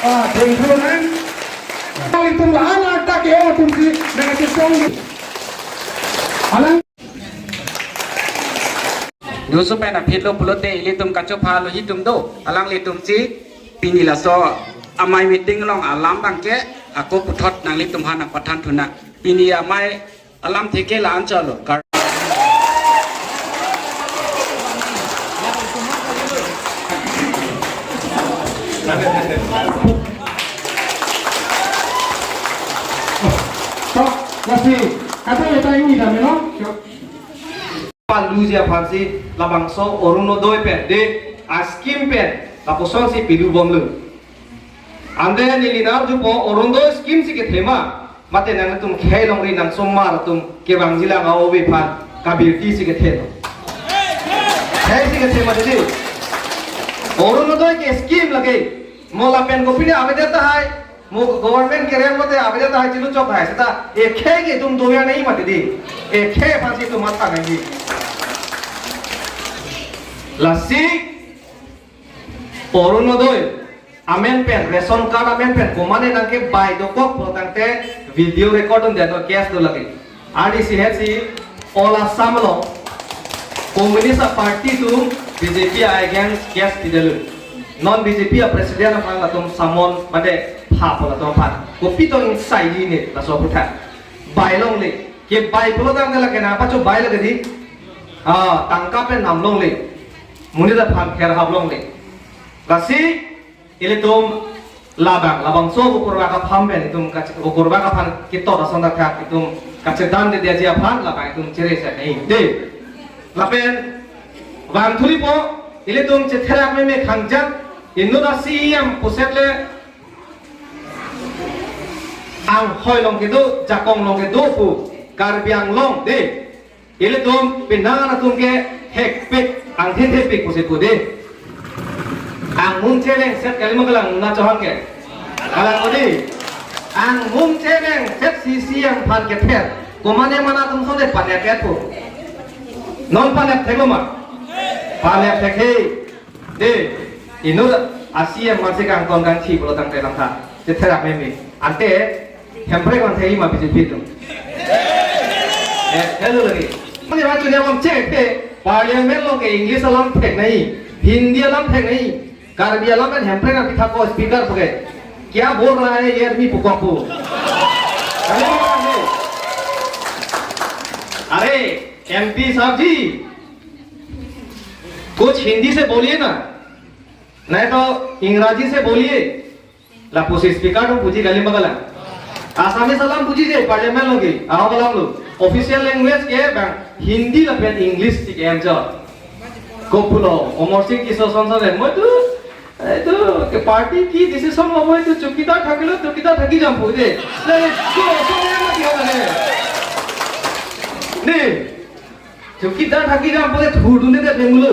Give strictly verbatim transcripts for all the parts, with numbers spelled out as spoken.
Ah, thank you, man. Itum la anak tak ya, itum si, dengan si song. Alang. Dusu pen aphi lo pulote ilitum kachopha lo hitum do. Alanglitum si pini laso amei meeting along alam abang ke ako puthot nanglitum aphan nangpathan thu nang. Pini amei alam theke la-an cholo. Kar- Tok, lasi, kata ya ta ini dah melo. Paluji aphansi labangso Orunodoi pen de a-scheme pen lapuson si pidu bomlo. Ante neli nangjupo Orunodoi scheme si kethe ma, mate nangtum khei longri nangsomar atum kevangjilang a-ove aphan kabirti si kethe lo. Khei si kethe ma didi. Orunodoi ke scheme lake. Mo lapen kopine avedet tahai. Mo government kerem mate avedet tahai, chilu chok tahai. Seta ekhei ke itum doya nahi mati di. Ekhei aphansi itum matha nahi. Lasi Orunodoi amen pen, ration card amen pen, komane nangkebai dokok pulotangte video record un dia to case do lake. Ani si het si All Assam along Communist a-party atum B J P against case pidelo. Non B J P a-president aphan latum summon mate pha pu latum aphan. Kopi to insai ji ne laso aphuthak. Bai longle. Kebai pulotangte lake nangpachobai lake di. Ah, tangka pen nam longle. Monit aphan pherhap longle. Lasi ilitum labang, labangso Kukurba kapham pen itum kach-, Kukurba kaphan ketot ason thakthak itum kachedande diaji aphan labang itum chere sa nei. De. Lapen bang thuripo ilitum chetherak meme khangjak inut a-C E M puset le anghoi along kedo, jakong along kedo pu Karbi Anglong de. Ilitum pinang atum ke hekpik, angthin hekpik pusi pu de. Angmum cheveng set kali ma kalang na chohang ke. Kalang odi. Angmum cheveng set C C M aphan kether. Komane mana atum sonde panep et pu. Non panep thek ma. Panep thek he. De, inut a-C E M masi kangton kangthi pulotangte langtha. Chetherak meme. Ante, Hemprek an thei ma B J P atum. Eh, hello lagi. Mane ma chunya bom chek the, Parliament along ke English alam thek nahi, Hindi alam thek nahi, Karbi alam pen Hemprek an pithak ko speaker puke. Kya bol raha hai ye aadmi pu kok pu. Hello, hello. Are, M P sahab ji, कुछ हिंदी से बोलिए ना, नहीं तो अंग्रेजी से बोलिए। Lapusi speaker atum puji kali ma kalang. Assamese alam puji je Parliament along ke, ahok alam lo. Official language ke bang Hindi lapen English si ke-en chot. Kopulo, Amarsing Tisso son son de, moi tu, eh, tu, ke party ki decision lo, moi tu chowkidar thakilo, chowkidar thaki jam pu de. Le, tu, so, so, so, so, so, ne. Chowkidar thaki jam pu le thurdunde de benglo.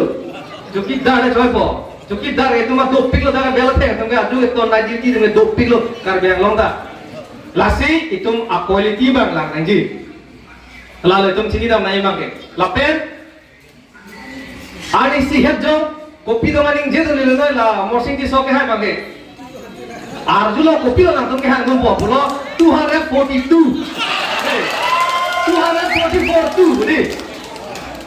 Chowkidar le choipo. Chowkidar ke tuma dopiklo, dak bel thek tuma adu ke ton na duty tuma dopiklo Karbi Anglong ta. Lasi itum a-quality bang lang nangji. Lalo itum chinidam nai bang ke. Lapen ani si het jo, kopi do maning je do le noi la Amarsing Tisso kehai bang ke. Arjulo kopilo nangtum kehang num po pulo two hundred forty-two. Two hundred forty-four two, di.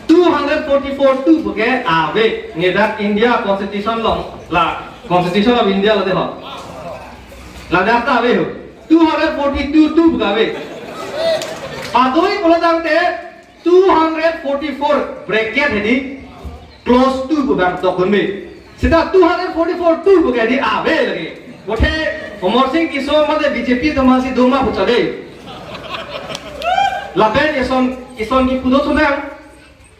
Two hundred forty-four two puke ave. Ngedak India Constitution along la Constitution of India lo de ho. Ladak ta ave ho. Two hundred forty-two two puke ave. Padoi pulotangte two hundred forty-four bracket hedi clause two pu bang dokun me. Seta two hundred forty-four two pu ke di ave lagi. Bothe Amarsing Tisso mate B J P atum si doma pu chale. Lapen ison, ison kipu do sunang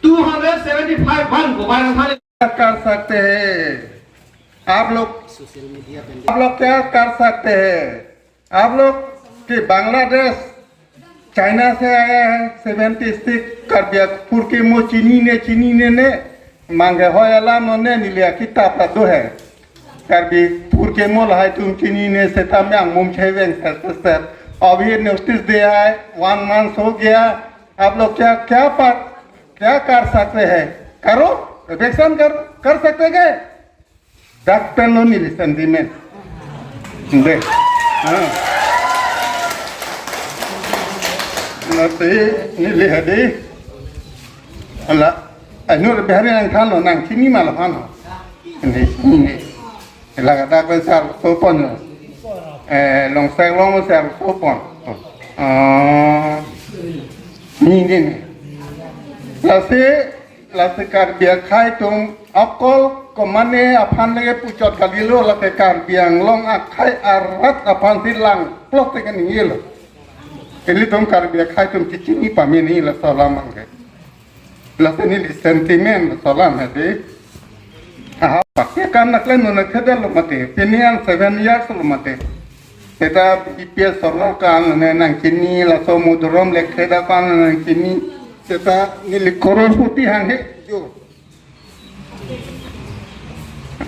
two hundred seventy-five one ko bayang thale. कर सकते हैं आप लोग, आप लोग क्या कर सकते हैं? आप लोग कि बांग्लादेश, चाइना से आया है, seventy six, Karbi Phurkimo chinine, chinine ne, मांगे हो या ला नो ने, नीलिया किताब का दो है। Karbi Phurkimo lahai tum chinine, seta me angmum cheveng sir, sir। अभी नोटिस दिया है, वन मंथ हो गया, आप लोग क्या, क्या पर, क्या कर सकते हैं? करो, इविक्शन कर, कर सकते हैं क्या? Dak pen lo neli sentiment. Dei. Ah. Lasi neli hadi. Ala, anu Bihari nangthanlo, nangchini ma la aphan. Ini, ini. Ila kata ko sar sopon. Eh, Longsa Longlip sar sopon. Ah. Ini, ini. Lasi, lasi Karbi akhei atum akol komane aphan lake puchot kalilo, lake Karbi Anglong akhei arat aphan si langplot te kaningilo. Ilitum Karbi akhei atum chechini pame neli laso alam abangke. Lasi neli sentiment laso alam hadi. Aha, pakai kan nakle nuna khedalo mati. Pini an seven years lo mati. Seta B P S sorkar kan ne nangchini laso Mudurum Lektheda kan nangchini. Seta neli crorepati hanghe jo.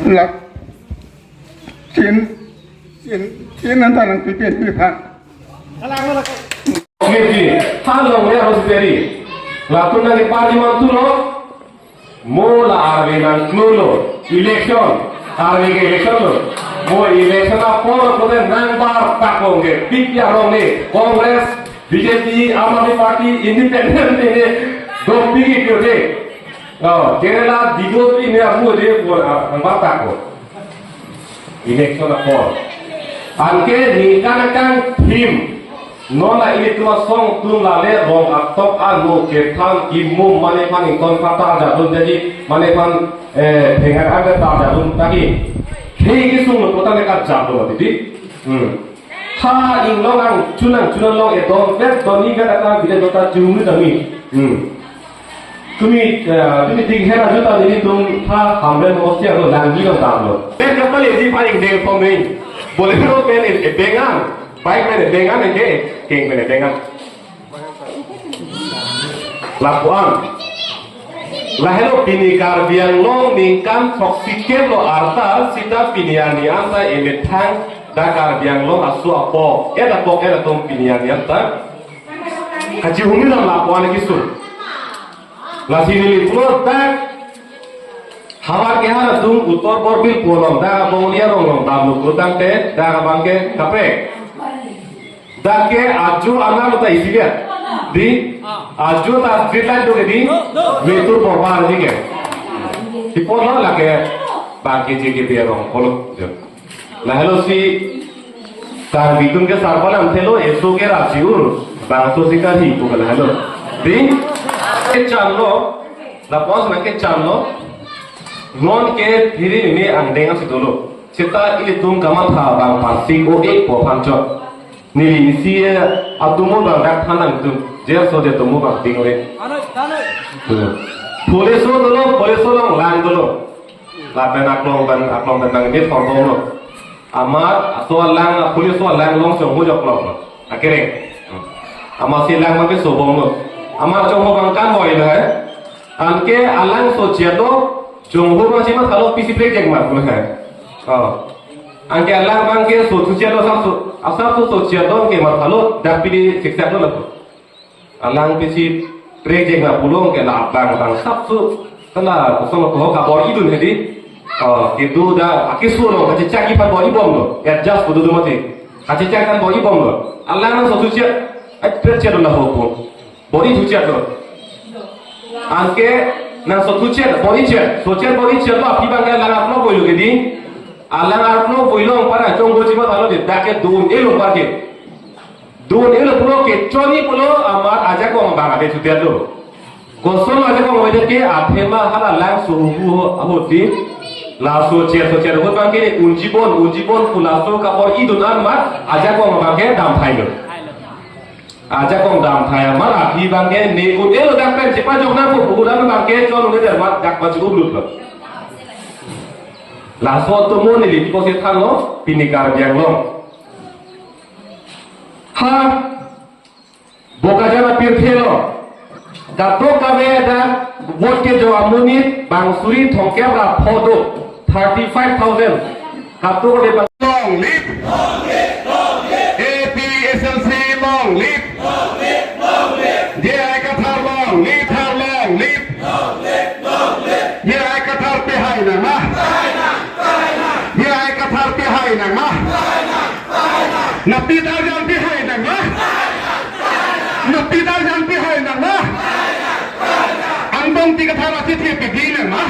Lak chin, chin, chin anta nangpipi pipan. Niti, ha longle hospitali. Latum nangkepari mantulo. Mo la arve nangklulo. Election. Arve ke election lo. Mo election apor kote nangbar takong ke. P P R rong ni. Congress, B J P, Aam Aadmi Party, Independent ni. Dopik ke ke. Oh, Kerala didot ini abu de, ah, nangbar takong. Election apor. Anke ningkan akang thim. Non la ilitum asong atum lale rong atok alo kethan kimu mane aphan ington kata jadun jadi mane aphan, eh, phengar anda ta jadun tadi. Hei kisung lo kota nekat jadun tadi. Hmm. Ha inglong ang chunang chunang long edon bet doni bet akang bile dota chungi tami. Hmm. Tumi, eh, tumi ding hera juta nelitum ha Hamren hosti alo nangji long damlo. Ben kapal edi paling deng pom ring. Bolero pen e bengan. Bike pen e bengan ke, keng pen e bengan. Lapuan. Lahelo pini Karbi Anglong ningkan throksi kep lo arta sita pini arni anta emethang dak Karbi Anglong aso apok. Eda apok eda atum pini arni anta. Kachihumri dam lapuan kisung. Lasi neli pulo dak havar kehar atum Uttor Borbil pu along dak abang uli arong along damlo pu tangte dak abangke kaprek. Dak ke ajo anak ta isi dia. Di ajo ta street light do ke di. Vetur porbar di ke. Di porlo lake bangke J K B arong pulo. Lahelo si Karbi atum ke sarpalam thelo eso ke rajiur bangso si karhi pu ke lahelo. Di kechanlo, lapuan nangkechanlo, non ke phiri ni angdeng asi dolo. Seta ilitum kamatha bang parsik o-e pu aphan chot. Neli isi atomo bang dak thanang tum. Jer so je tomo bang ding le. Police o dolo, police o long lang dolo. Lapen aklong pen, aklong pen nangdit horbomlo. Amat aso alang, police aso alang long chongho jokloklo. Akereng. Amat si lang abangke sobomlo. Amat chongho abang kan boilo he. Anke alang so chiato, chongho abang si mathalo pisi brake jeng mar pulo he. Oh. Anke alang abangke so thu chiato asap so, asap so so chiato anke mathalo dak pidi siksak lo lapu. Alang pisi brake jeng na pulo ke la abang abang sapsu. Kala kosong ko kabor idun hedi. Oh, kedo da akisu lo kachechak aphan bor ibomlo. Adjust ko do mati. Kachechak aphan bor ibomlo. Alang nangso thuchiat. Ai brake chiat na ho po. Bor ithuchiat lo. Anke nangso thuchiat, bor ichiat. So chiat bor ichiat lo aphi abangke alang arlo boilo kedi. Alang arlo boilo para chongho chiba thalo di dak ke dun-elo parke. Dun-elo pulo ke choni pulo amat ajakong abang ade chutet lo. Kosong ajakong ade ke athema hala lang suhu ahut di. Laso cher so cher ahut abangke unjibon, unjibon pu laso kabor idun an amat ajakong abangke damthai lo. Ajakong damthai amat aphi abangke ne un-elo dak pen chepajok nangpo pu abangke chon un-e der amat dak pachuk lut lo. Laso atomo neli pose thanlo pini Karbi Anglong. Ha, Bokajan apirthe lo. Kadokave dak vote kejo amonit bang suri thomkep ra pho do, thirty five thousand. Kadokave bang Long live! A P H L C long live! J I Kathar long live! Thar long live! J I Kathar pehai nangma! J I Kathar pehai nangma! Napi ta arjan pihai nang ma? Napi ta arjan pihai nang ma? Angtong ti kathar achi thepik nang ma?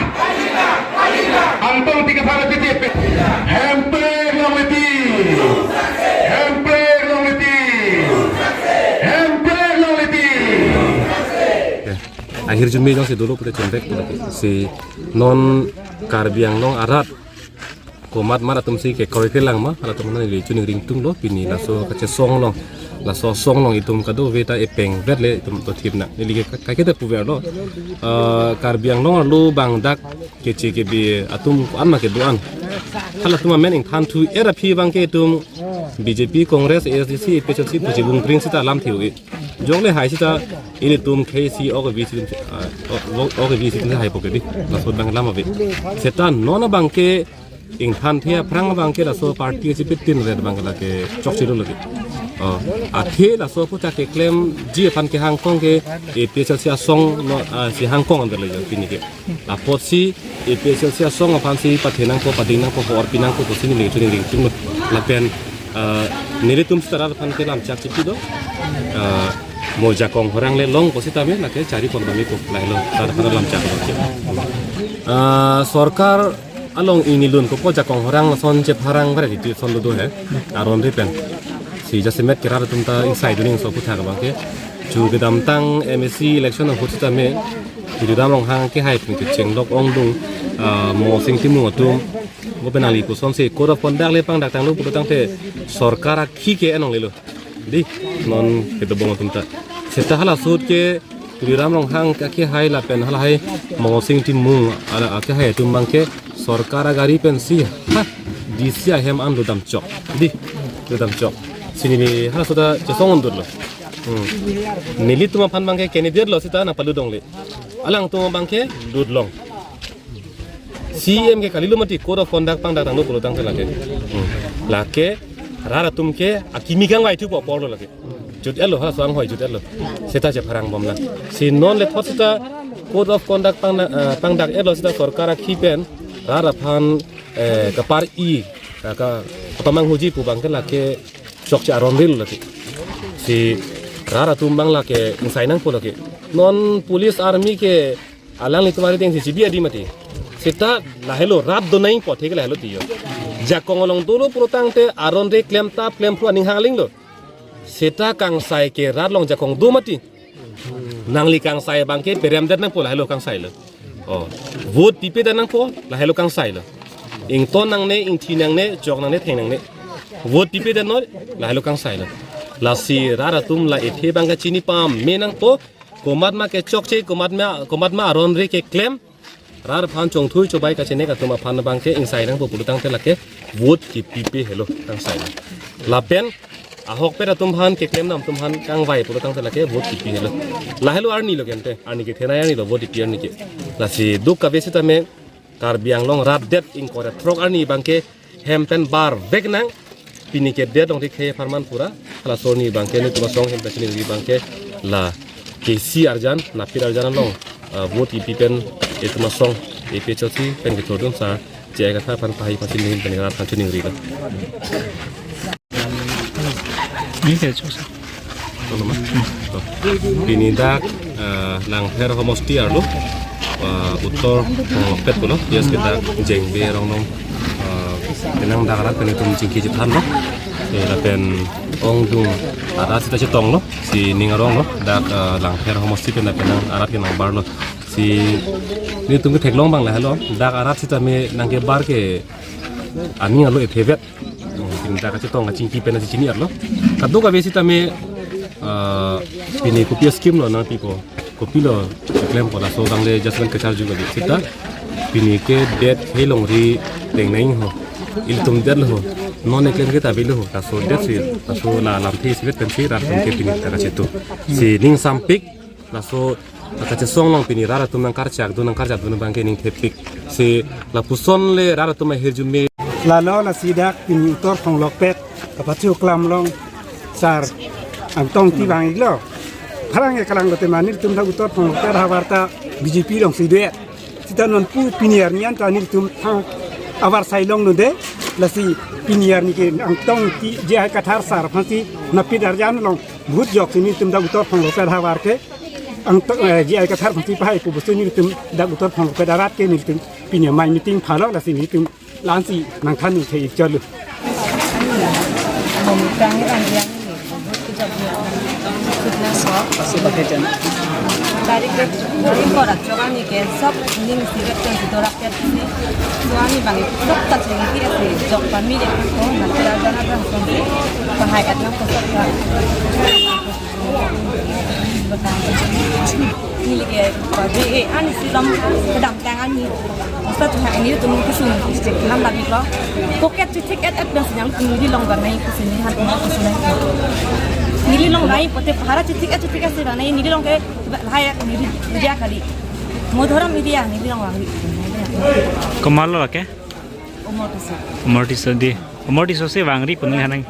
Angtong ti kathar achi thepik. Hemprek longle ti. Hemprek longle ti. Hemprek longle ti. Ahirjume jongsi dolo pute chonvek pute si non Karbi Anglong arat komat mat atum si kekroi kelang ma, halatum nangli chuning ring tunglo, pini laso kachesong along, laso asong along itum kadokave ta epeng vet le itum to thip nang. Neli ke ka-, kaike ta puver lo. Eh, Karbi Anglong arlo bang dak keche kebe atum ko-an ma kedo-an. Halatum amen ingthan thu er aphi abangke itum B J P, Congress, A S D C, A P H L C pu chibung pring seta alam thiu-i. Jongle hai seta ilitum khei si ok vi si, ah, ok, ok vi si hai poke di. Laso abang lam ave. Seta non abangke ingthan the aphrang abangke laso party si pitin red abangke lake chokche lo lake. Oh, athe laso aphuthak keklemji aphan kehangkong ke A P H L C asong lo, ah, si hangkong under le jo pini ke. Apotsi A P H L C asong aphan si pathe nangpo, pading nangpo, hor pi nangpo, pusi neli chuning ring tunglo. Lapen, ah, nelitum seta rat aphan ke lamchak chipi do. Ah, mo jakong horang le long pusi tame lake chari pon tame ko lahelo rat aphan lamchak lo. Ah, sorkar along ingni lun ko po jakong horang son chepharang bare di son do he. Aron ri pen. Si jasemet ke rat atum ta ingsai duning so aphuthak abangke. Chu kedamtang M A C election ahut sitame Tuliram Ronghang kehai pen kecheng lok ongdung, ah, Mosing Timung atum. Bo pen nangli kosonsi code of conduct le pangdak tanglo pulo tangte sorkar akhi ke enong lelo. Di non kedobong atum ta. Seta hala ahut ke Tuliram Ronghang ke kehai lapen halahai Mosing Timung ala kehai atum abangke sorkar agari pensi ha D C ahem an lo damchok. Di lo damchok. Si neli hala ahut ta chesong undut lo. Hmm. Nelitum aphan abangke candidate lo seta nangpalut longle. Alangtum abangke lut long. C M ke kalilo mati code of conduct pangdak tanglo pulo tangte lake. Hmm. Lake rat atum ke akimi kangvai thupo apor lo lake. Jut-et lo ha so anghoi jut-et lo. Seta chepharang bom lang. Si non le thot seta code of conduct pangdak, eh, pangdak-et lo seta sorkar akhi pen rat aphan, eh, kapar-i, ka, ka, kapamanghuji pu abangke lake chokche aron rilo lake. Si rat atum abang lake ingsai nangpo lake. Non police army ke alanglitum ari deng si chibi adi mati. Seta lahelo rat donai po thek lahelo tiyo. Jakong along dolo pulo tangte aron re klem tap klem phru aning hangling lo. Seta kangsai ke rat along jakong do mati. Nangli kangsai abangke perem det nangpo lahelo kangsai lo. Oh, vote pipe det nangpo lahelo kangsai lo. Ington nangne, ingthi nangne, chok nangne, theng nangne. Vote pipe det non lahelo kangsai lo. Lasi rat atum la ethe abangke chini pame nangpo. Komat ma kechokche, komat ma, komat ma aron re keklem. Rat aphan chongthui chobai kachenek atum aphan abangke ingsai nangpo pulo tangte lake vote kipipe helo kangsai. Lapen ahokpet atum aphan keklem nam atum aphan kangvai pulo tangte lake vote kipi helo. Lahelo arni lo kente, arni kethenei arni lo vote kipi arni ke. Lasi duk kave sitame Karbi Anglong rat det ingkoi ra throk arni abangke hem pen bar vek nang. Pini ke det longri khei apharman pura. Halaso arni abangke netum asong hem pen chiningri abangke la K C arjan, napit arjan along, ah, vote kipi pen etum asong A P H L C pen kethurdun sar J I Kathar aphan pahai pachin pen rat aphan chiningri lo. Ini saya susah. Pini dak, eh, Langpher homosti arlo, eh, uttor, eh, pet pulo, yes kita jengbe rong nong, eh, penang dak rat pen etum chingki chethan lo. Eh, lapen ongdung arat sita chetong lo, si ning arong lo, dak, eh, Langpher homosti pen lapen nang arat ke nangbar lo. Si netum ketheklong abang lahelo, dak arat sitame nangkebar ke aning arlo ephevet. Hmm, pini dak kachetong kachingki pen si chini arlo. Kadokave sitame, ah, pini kopi scheme lo nangpipo. Kopilo klempo laso abang le judgment kacharju kali. Sita pini ke det khei longri tengneng ho. Ilitum det lo ho. Non eklem ke ta avelo ho. Laso det si, laso la lamthe si vet pen si rat pen ke pini dak kachetu. Si ning sampik, laso kachesong along pini rat atum nangkarchak dun, nangkarchak dun abangke ning thepik. Si lapuson le rat atum ahirjume. Lalo lasi dak pini uttor thonglok pet kapachu klam along sar Angtong Ingti vang-iklo. Pharang ke kalang lote mane tum dak uttor thonglok pet havar ta B J P alongsi do-et. Sita non pu pini arni an ta netum thang avarsai longlo de. Lasi pini arni ke Angtong Ingti J I Kathar sar aphansi napit arjan along vote jok si nelitum dak uttor phonglo ke havar ke Angtong, eh, J I Kathar aphansi pahai pu pusi nelitum dak uttor phonglo ke rat ke nelitum pini amei meeting phalo, lasi nelitum la-ansi nangthan ningthei chalo. Tarik ke, tarik korak chok ani ke sob ning siret ke sidorak ke si. So ani bang sok ta cheng ki ase jok pami de ko na ta jana ta so. Pahai at na ko sok ta. Neli ke pa de e ani si lam kedamtang ani. Sa tu ha nelitum kesung district nam lagi ko. Pocket chu thik et et bang sinyang neli long bang nai kesini han ko kesini. Neli long nai pote pahara chu thik et chu thik et si bang nai neli long ke lahai neli dia kali. Modhorom media neli long lagi. Komatlo lake? Umor tu sa. Umor Tisso di. Umor Tisso si vangri kunui hanang.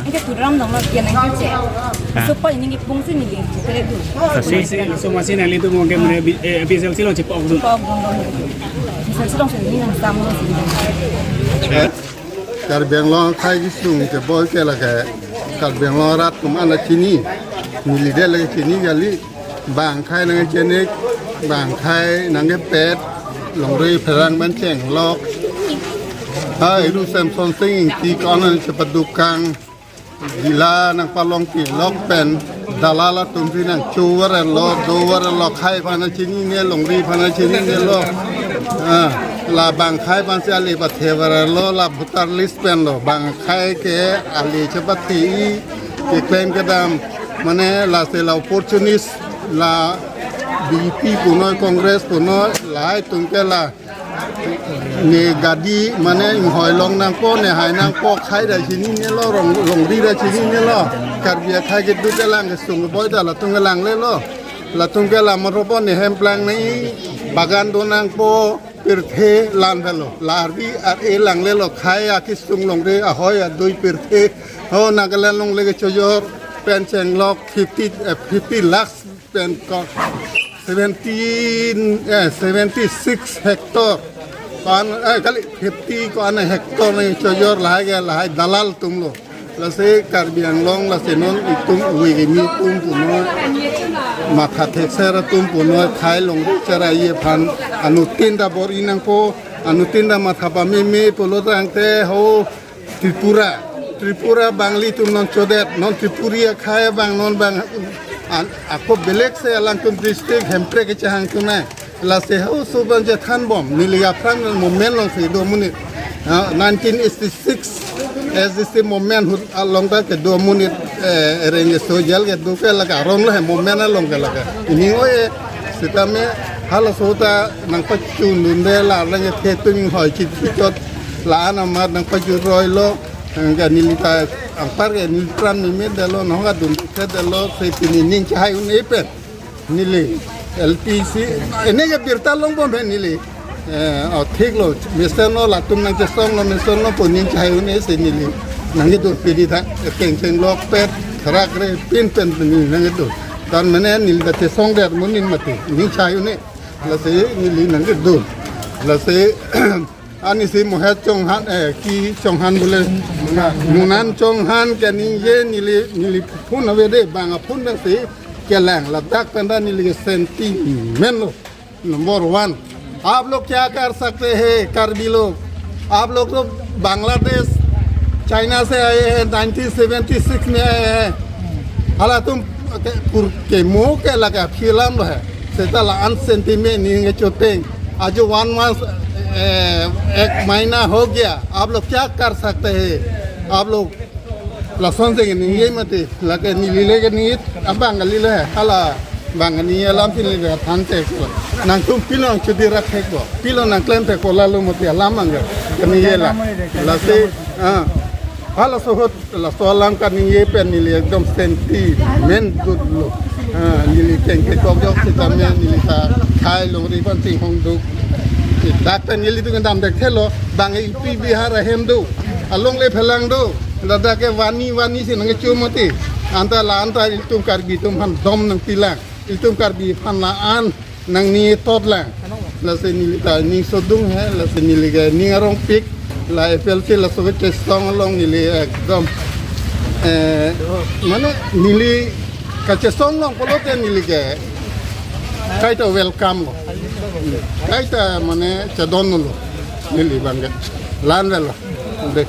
Anke turam dong lo kian ang che. Ah. So pa ini pung si neli che tere du. Sasi? Masi, so masi nanglitum ke mane bi-, eh, B S L C lo chepok dun. Pok dong dong. Bisa si dong si ini nang sam lo si. Eh? Karbi Anglong akhai kesung keboi ke lake Karbi Anglong arat atum an chini. Neli de lake chini kali. Bang akhai nangchenek, bang akhai nangkepet, longri pherang pen chenglok. Hai, ru Semsonsing Ingti ko-an chepadukang, gila nangpalongpilok pen, dalal atum si nangchover lo, dover lo, akhai aphan chinine, longri aphan chinine lo. Ah, la bang akhai aphansi ale pathever lo, la voter list pen lo, bang akhai ke ale chepathe-i, keklem kedam, mane lasi la opportunist, la B J P punoi, Congress punoi, lahai atum ke la ne gadi mane inghoi long nangpo, ne hai nangpo, akhai ta chinine lo, long, longri ta chinine lo. Karbi akhai kedo kelang kesung keboi ta latum kelang le lo. Latum ke la moropo ne hemplang ne bagan do nangpo, pirthe lang le lo. La arvi ar-e lang le lo, akhai akesung longri ahoi adui pirthe. Ho Nagaland longle kechojor pen chenglok fifty, eh, fifty lakhs pen ko seventeen, eh, seventy six hectare. Ko-an, eh, kali fifty ko-an hectare ne chojor lahai ke lahai dalal atum lo. Lasi Karbi Anglong lasi non itum uwe kimi atum punoi, matha thekser atum punoi, akhai longri cherai aphan anuttin ta bor-i nangpo, anuttin ta matha pameme pulo tangte ho Tripura, Tripura Bangli atum non chodet, non Tripuri akhai abang non bang an, ako belek se alangtum district Hemprek kechehang atum nai. Lasi ho suban chethan bom, neli aphrang moment along si do amonit. Ah, nineteen eighty six, S D C moment ahut along ta kedo amonit, eh, ereng so jal kedo ke lake aron lo he moment along ke lake. Ini oye, sitame halaso ta nangpachun dunde la lang ke tung hoi chit chot la-an amat nangpachun roi lo. Ke neli ta anpar ke neli pran meme det lo, nahok adun ke det lo, se pini ning chehai un-e pen. Neli L P C, ene ke birta long bom he neli. Eh, oh, thik lo, mesen lo, latum nangchesong lo, mesen lo, pu ning chehai un-e si neli. Nangkedo pini ta, kengcheng lok pet, kharak re, pin pen pini nangkedo. Tan mane neli ta chesong det amonit mati, ning chehai un-e. Lasi neli nangkedo. Lasi ani si Mohet Chauhan, eh, ki Chauhan bole. Monan Chauhan ke ningje neli, neli phone avede, bang aphone si kelang, ladak pen ta neli ke sentiment lo. Number one, आप लोग क्या कर सकते हैं, कार्बी लोग? आप लोग तो बांग्लादेश, चाइना से आए हैं, नाइनटीन सेवेंटी सिक्स में आए हैं। Halatum ke, kur ke mo ke lake film lo he. Seta la-an sentiment ningje choteng. आज वन मंथ, ए, एक महीना हो गया, आप लोग क्या कर सकते हैं? आप लोग Lason si ningje mati, lake neli le ke ningje abang kali le, hala bang ningje alam si neli than thek lo. Nangtum pilo nangchudi rak thek lo, pilo nangklem thek lo, lalo mati alam angke ningje la. Lasi, ah, halaso ahut, laso alam kaningje pen neli ekdom sentiment dut lo. Ah, neli kengke kok jok sitame neli ta akhai longri aphan chinghong duk. Dak pen nelitum kedam thekthelo, bang U P Bihar ahem do, alongle phelang do. Ladak ke vani vani si nangkecho mati. Anta la anta ilitum Karbi atum aphan dom nangpilang. Ilitum Karbi aphan la-an nangning tot lang. Lasi neli ta ning sodung he, lasi neli ke ning arongpik. La A P L C laso kechesong along neli ekdom, eh, mane neli kachesong along pulote neli ke kaita welcome lo. Kaita mane chedon lo neli abang ke. La-an lo. De.